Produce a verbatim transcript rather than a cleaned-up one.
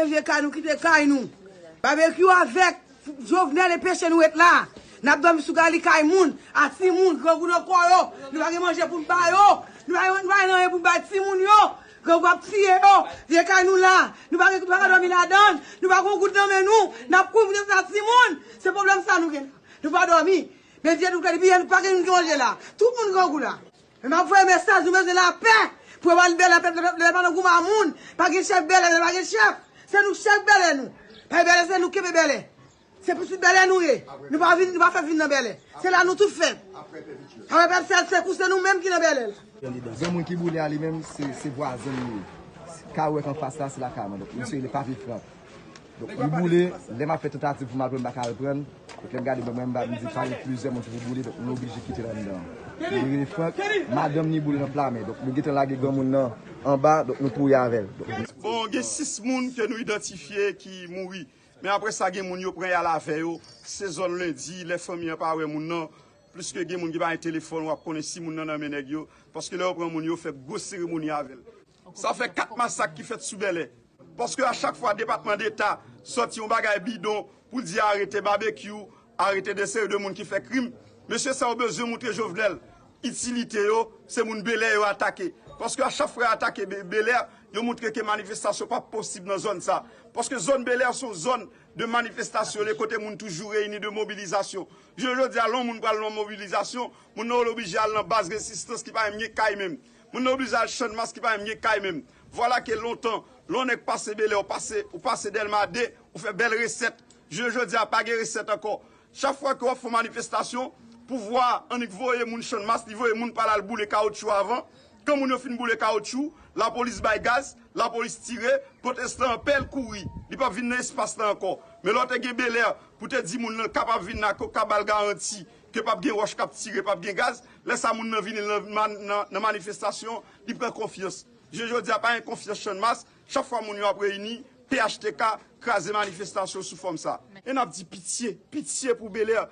Vye kay nou, kite kay nou. Babekyou avèk Jovenel enpeche nou ret la. N ap dòmi sou gali kay moun, a timoun, grangou nan kò yo. Nou pa gen manje pou n ba yo. Nou pa gen, nou pa gen anyen pou n bay timoun yo. Grangou ap tiye yo. Vye kay nou la. Nou pa gen, nou pa ka dòmi ladan l. Nou pa gen goud nan men nou. N ap kouri pou defans timoun. Se pwoblèm sa nou gen la. Nou pa dòmi. Men vye nou klè, depi yè nou pa gen moun ki manje la. Tout moun grangou la. Men m ap voye mesaj, nou bezwen lapè. Pou yo ba nou bèlè, lè pa nan goumen a moun. Pa gen chèf bèlè, lè pa gen chèf. Se nou chèf bèlè nou. Pa gen bèlè, se nou kenbe bèlè. Se pitit bèlè nou ye. Nou pa vin, nou pa fèt vin nan bèlè. Se la nou tout fèt. Apre pèp sèl se kou, se nou menm ki nan bèlè la. Gen moun ki boule a li menm, se, se vwazen li ye. Kay ou wè k anfas la, se lakay mwen. Donk, misye rele Pave Frank. Donk, li boule, lè m ap fè tantativ pou m al pran, m pa ka al pran. Donk, lè m gade, mwen, mwen, m ba, m di, pa gen plizyè moun ki pou boule, donk, nou oblije kite l anndan. Li rele Frank, madanm ni boule nan pla men. Donk, nou gentan lage granmoun nan anba, donk, nou touye avè l. Donk, Bon, gen sis moun ke nou idantifye ki mouri. Men apre sa, gen moun yo pran y al avè yo. Se zòn lendi, lè fanmi an pa wè moun nan. Pliske gen moun ki pa gen telefòn, w ap konnen si moun nan nan men nèg yo. Paske lè yo pran moun yo, fè gwo seremoni avè l. Sa fè kat masak ki fèt sou Bèlè. Paske a chak fwa Depatman Deta sòti yon bagay bidon pou l di arete Babekyou, arete de seri de moun ki fè krim, mesye sa yo bezwen moutre Jovenel itilite yo, se moun Bèlè yo atake. Paske a chak fwa yo atake Be-, Bèlè, yo moutre ke manifestasyon p ap posib nan zòn sa. Paske zòn Bèlè se yon zòn de manifestasyon, de kote moun toujou reyini, de mobilizasyon. Jounen jodi a, lè yon moun pral nan mobilizasyon, moun nan oblije al nan baz rezistans ki pa menm gen kay menm. Moun nan oblije al Channmas ki pa menm gen kay menm. Vwala ke lontan, lè yon nèg pase Bèlè, ou pase, ou pase Dèlma de, ou fè bèl resèt. Jounen jodi a, pa gen resèt ankò. Chak fwa ke w ap fè yon manifestasyon, pouvwa a annik voye moun Channmas, li voye moun pa l al boule kawotchou avan. Kan moun yo fin boule kawotchou, lapolis bay gaz, lapolis tire, pwotestan an pè l kouri. Li p ap vin nan espas la ankò. Men lè w te gen Bèlè pou te di moun nan kapab vin la, ke w ka ba l garanti ke p ap gen wòch k ap tire, p ap gen gaz, lè sa moun nan vini nan, nan, nan manifestasyon, li pran konfyans. Jounen jodi a, pa gen konfyans Channmas, chak fwa moun yo ap reyini, P H T K kraze manifestasyon sou fòm sa. E n ap di pitye, pitye pou Bèlè.